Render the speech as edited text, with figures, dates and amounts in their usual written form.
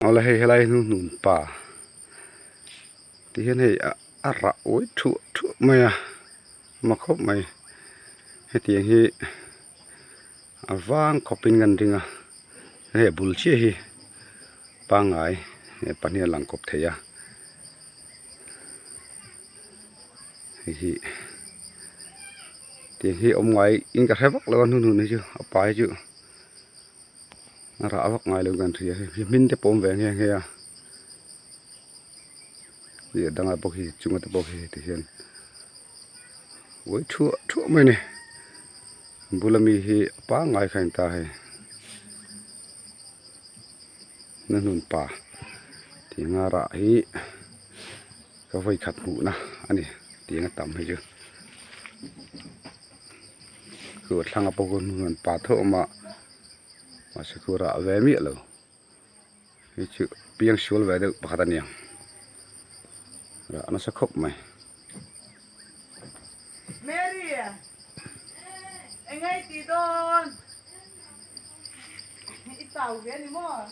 Awle hei helai hnu hnun pa ti hian hei a rah uai thuah thuah mai a ma khawp mai hetiang hi a vang khawp in kan ring a hei a bul chiah hi pangngai pahnih a lang kawp thei a hei hi tiang hi awm ngai in ka hre vak lo a hnu hnun hi chu a pa hi chu. A rah vak ngai lo kan hria hei hmin te pawh awm ve nghe nghe a ih a dangah pawh khi chunga te pawh khi ti hian uai thuah thuah mai a ni a bula mi hi a pangngai kha a ni ta hei hnahnun pa tianga rah hi ka vawikhat hmuhna a ni tianga tam hi chu. Chu a thlanga pawh khaw hnuhnuan pa tho a awm a mahse khu rah ve miah lo hei chu piang sual ve deuh pakhat a ni ang rah nasa khawp mai. Mary engei tih dawn i chau ve a ni maw?